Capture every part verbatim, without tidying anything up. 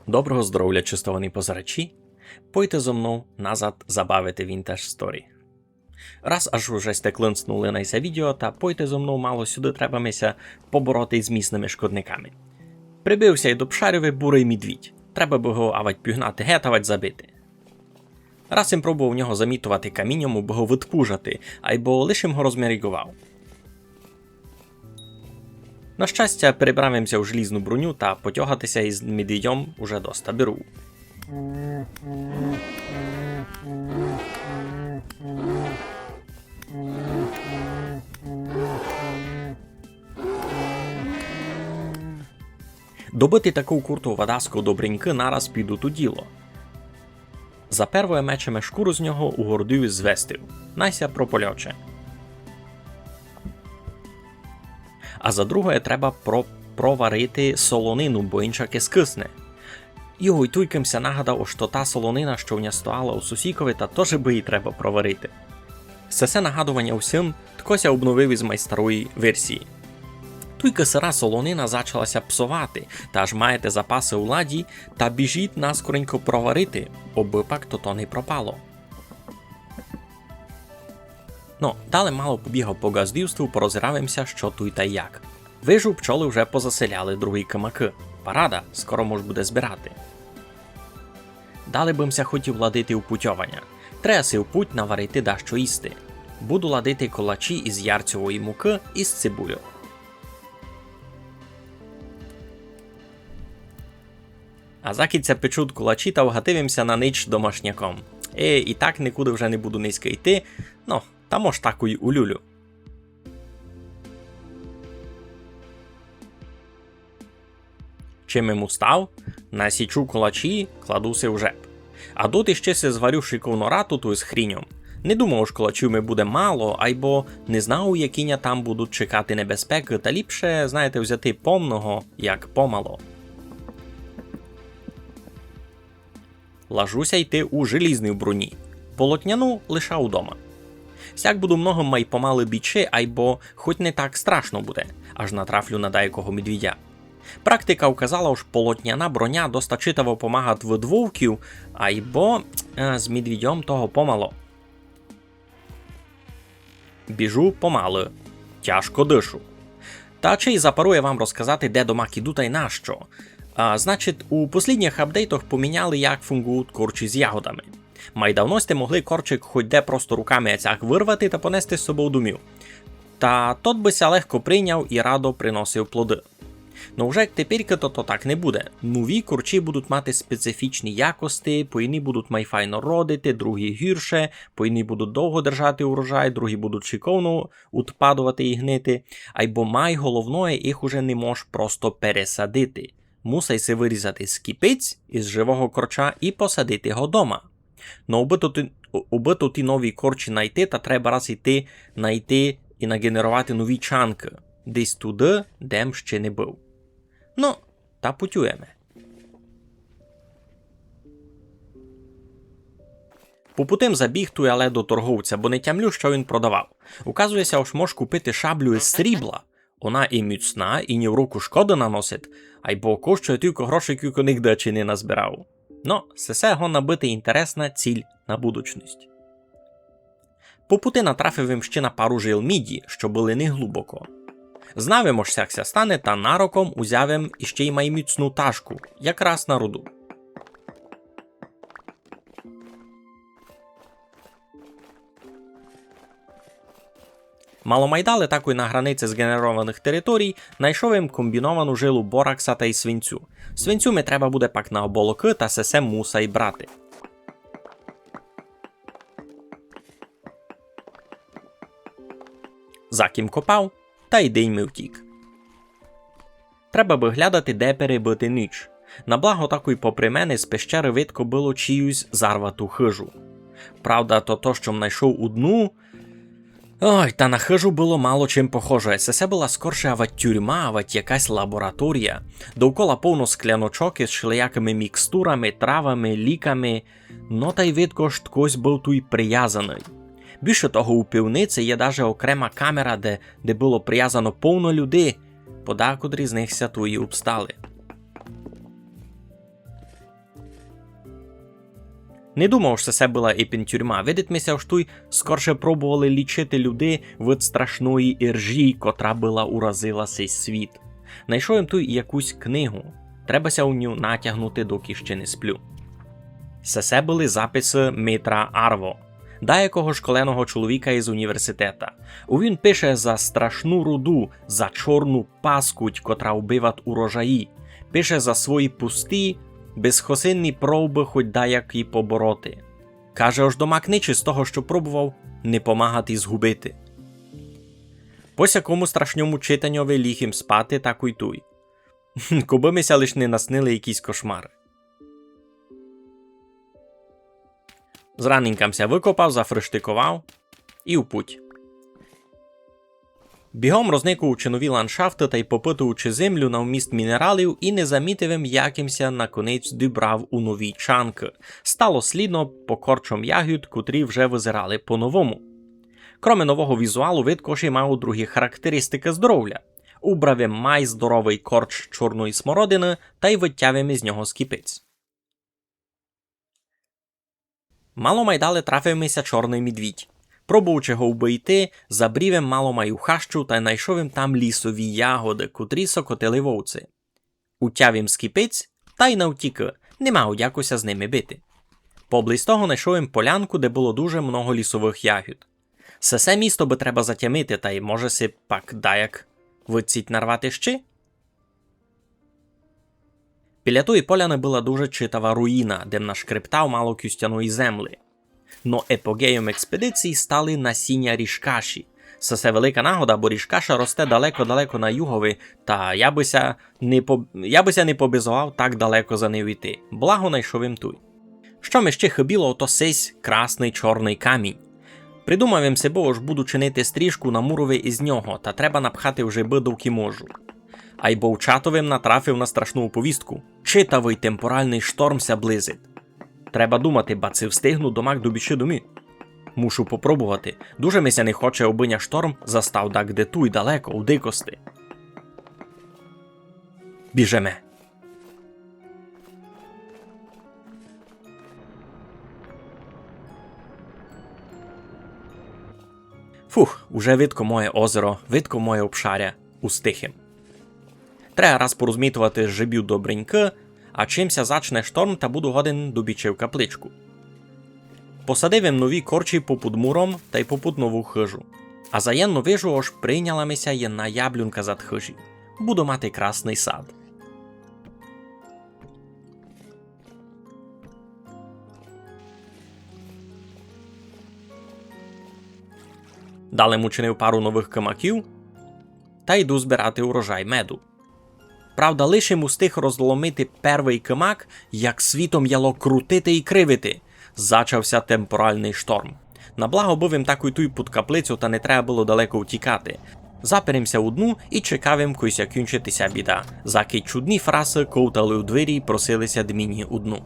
Доброго здоровля, честовані позирачі! Пойте зо мнов назад забавити Vintage Story. Раз аж уже сьте клинцнули на се відео, та пойте зо мнов мало сюды, треба ми ся побороти з місными шкодниками. Прибив ся й до пшарьови бурый медвідь. Треба бы го авать пугнати гет, авать забити. Раз им пробовав в нього замітовати каміньом, убы го выдпужати, айбо лиш им го розміріґовав. На щастя, перебрав им ся у желізну броню та потягати ся из медвідьом уже доста беру. Добыти таку курту вадаску добреньки нараз підуть у діло. За первоє мечеме шкуру з нього, у гордую звестив, най ся пропольоче. А за другоє треба про-, проварити солонину, бо иншаке скисне. Йой, туйкы м ся нагадав, ож то та солонина, што в ня стояла у сусікови, та тоже бы її треба проварити. Сесе нагадованя усім, тко ся обновив из май старої версії. Туйкы сыра солонина зачала ся псовати, та аж маєте запасы у ладі, та біжіть наскоренько проварити, обы пак тото не пропало. Но, дале мало побігав по ґаздівству, пороззирав им ся, што туй та як. Вижу, пчолы вже позаселяли другі камакы. Парада, скоро мож буде збирати. Дале бы м ся хотів ладити у путьованя. Треба си в путь наварити дашто їсти. Буду ладити колачі из ярцьової мукы и з цибулю. А закідь ся печуть колачі, та вгатив им ся на ніч домашняком. Е, и так никуды вже не буду нынька йти, но, та мож такой у люлю. Чим им устав? Насічу колачі, кладу си в жеб. А доти ще си зварю шиковну рату туй з хріньом. Не думав, ож колачів ми буде мало, айбо не знав, які ня там будуть чекати небезпекы, та ліпше, знаєте, взяти помного, як помало. Лажу ся йти у желізній броні. Полотняну лишав удома. Сяк буду много май помалы бічи, айбо хоть не так страшно буде, аж натрафлю на даякого медвідя. Практика указала, ож полотняна броня доста читаво помагат від вовків, айбо, е, з медвідьом того помало. Біжу помалы. Тяжко дышу. Та чи й запарує вам розказати, де домак іду та й нащо. А, значить, у послідніх апдейтах поміняли, як фунґують корчі з ягодами. Май давно сьте могли корчик хоть де просто руками ацяк вырвати та понести з собов домів. Та тот бы ся легко прийняв и радо приносив плоды. Но вже як теперькы, то, то так не буде. Нові корчі будуть мати специфічні якости, поєдні будуть май файно родити, другі гірше, поєдні будуть довго держати урожай, другі будуть шиковно удпадовати и гнити. Айбо май головноє, їх уже не мож просто пересадити. Мусай си вырізати скіпець из живого корча и посадити го дома. Но убы то ті, убы то ті нові корчі найти, та треба раз іти, найти и наґенеровати нові чанкы. Десь туды, де м ще не быв. Но, та путюєме. По пути м забіг туй але до торговця, бо не тямлю, што він продавав. Указує ся, ож мож купити шаблю из срібла. Она и міцна, и ні в руку шкоды наносить, айбо коштує тілько грошей, кілько нигде чи не назбирав. Но, сесе годна быти інтересна ціль на будучность. По пути натрафив им ще на пару жил міді, што были неглубоко. Знав им, ож сяк ся стане, та нароком узяв им іще й май міцну ташку, якраз на руду. Мало май дале, такой на границі зґенерованых територій, найшов им комбіновану жилу боракса тай свинцю. Свинцю ми треба буде пак на оболокы, та сесе мусай брати. Закім копав, та й день ми втік. Треба бы глядати, де перебыти ніч. На благо, такой попри мене з пещеры видко было чиюсь зарвату хыжу. Правда, то, то, што м найшов удну, ой, та на хыжу было мало чим похоже. Сесе была скорше авать тюрма, авать якась лабораторія. Довкола повно скляночок из шелиякыми мікстурами, травами, ліками. Но тай видко, ож ткось быв туй привязаный. Більше того, у пивниці є даже окрема камера, де, де было привязано повно людей. Подакотрі з них ся туй обстали. Не думав, што се была ипен тюрма. Видить ми ся, ож туй скорше пробовали лічити людей від страшної іржі, котра была уразила сей світ. Найшов им туй якусь книгу. Треба ся у ню натягнути, доки ще не сплю. Сесе были записи Митра Арво, даякого школеного чоловіка из університета. У він пише за страшну руду, за чорну паскудь, котра вбиват урожаї. Пише за свої пусті, безхосинні пробы хоть даяк і побороти. Каже, ож домак нич из того, што пробовав, не помагат і згубити. По сякому страшньому читаньови ліг им спати, та кой туй. Кобы ми ся лиш не наснили якісь кошмары. Зраненька м ся выкопав, зафриштиковав і в путь. Бігом розникуючи нові ландшафты тай попытуючи землю на вміст мінералів, і не замітив им, як им ся наконець дібрав у нові чанкы. Стало слідно по корчом ягід, котрі вже визирали по-новому. Кроме нового візуалу, видко, ож і мав другі характеристикы здоровля. Убрав им май здоровый корч чорної смородины тай вытяв им из нього скіпець. Мало май дале трафив ми ся чорный медвідь. Пробуючи го вбити, забрів им мало май у хащу тай найшов им там лісові ягоды, котрі сокотили вовци. Утяв им скіпець тай навтікы, не мав дяку ся з ними бити. Поблизь того найшов им полянку, де было дуже много лісовых ягід. Сесе місто бы треба затямити, тай може си пак даяк выдціть нарвати ще? Біля тої поляны была дуже читава руїна, де м нашкрептав мало кістяної землі. Но епогейом експедиції стали насіня ріжкаші. Сесе велика нагода, бо ріжкаша росте далеко-далеко на югови, та я бы ся не по-, я бы ся не побізовав так далеко за нею йти. Благо найшов им туй. Што ми ще хыбіло, ото сись красный чорный камінь. Придумав им си, бо ож буду чинити стріжку на мурови из нього, та треба напхати в жебы, доки можу. Айбо в чатови м натрафив на страшну оповістку. Читавый темпоралный шторм ся близить. Треба думати, ба ци встигну домак добічи домі. Мушу попробовати. Дуже ми ся не хоче, обы ня шторм застав дагде туй далеко, у дикости. Біжеме. Фух, уже видко моє озеро, видко моє обшаря. Устиг им. Треба раз порозмітовати жебів добренькы, а чим ся зачне шторм, та буду годен добічи в капличку. Посадив им нові корчі попуд муром тай попуд нову хыжу. А заєдно вижу, ож прийняла ми ся єдна яблунка зад хыжі. Буду мати красный сад. Дале м учинив пару новых кымаків та йду збирати урожай меду. Правда, лиш им устиг розломити первый кымак, як світом яло крутити і кривити. Зачав ся темпоралный шторм. На благо быв им такой туй пуд каплицю, та не треба было далеко втікати. Запер им ся у дну і чекав им, кой ся кінчити ся біда, заки чудні фрасы ковтали у двері і просили ся д мені у дну.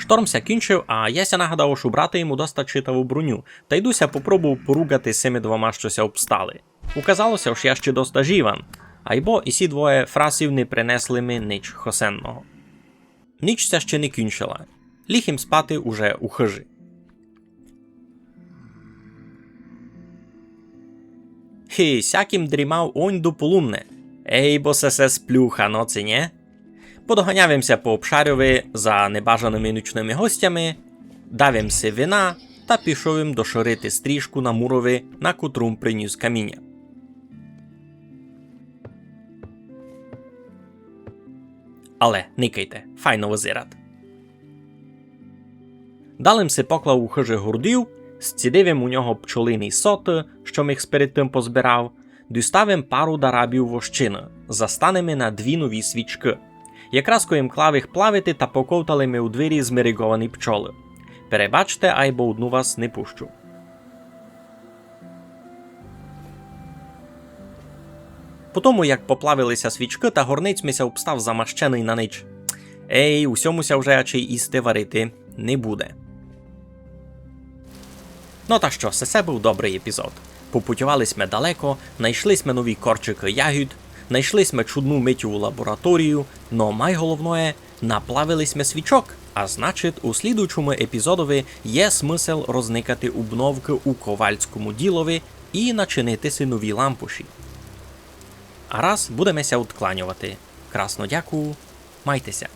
Шторм ся кінчив, а я ся нагадав, ож убрати йому доста читаву броню, та йду ся попробую поругати з сими двома, што ся обстали. Указало ся, ож я ще доста жіван, айбо і сі двоє фрасів не принесли ми нич хосенного. Ніч ся ще не кінчила. Ліг им спати уже у хыжі. Хі, сяк им дрімав онь до полумне. Ей, бо сесе сплюха, но ци нє? Подоганяв им ся по обшарьови за небажаными нічными гостями, дав им си вина та пішов им дошорити стріжку на мурови, на котру м приніс каміня. Але, никайте, файно визират. Дале м си поклав у хыжі гордів, зцідив им у нього пчолиный соты, што м їх сперед тым позбирав, дістав им пару дарабів вощины, застане ми на дві нові свічкы. Якраз кой им клав їх плавити, та поковтали ми у двері змериговані пчолы. Перебачте, айбо одну вас не пущу. По тому, як поплавили ся свічкы, та горнець ми ся обстав замащеный на нич. Ей, у сьому ся вже ачей їсти варити не буде. Но та што, сесе быв добрый епізод. Попутьовали сьме далеко, найшли сьме нові корчикы ягід, найшли сьме чудну митьову лабораторію, но майголовноє, наплавили сьме свічок, а значить, у слідуючому епізодови є смысл розникати обновкы у ковальському ділови і начинити си нові лампуші. А раз будеме ся удкланьовати. Красно дякую, майте ся.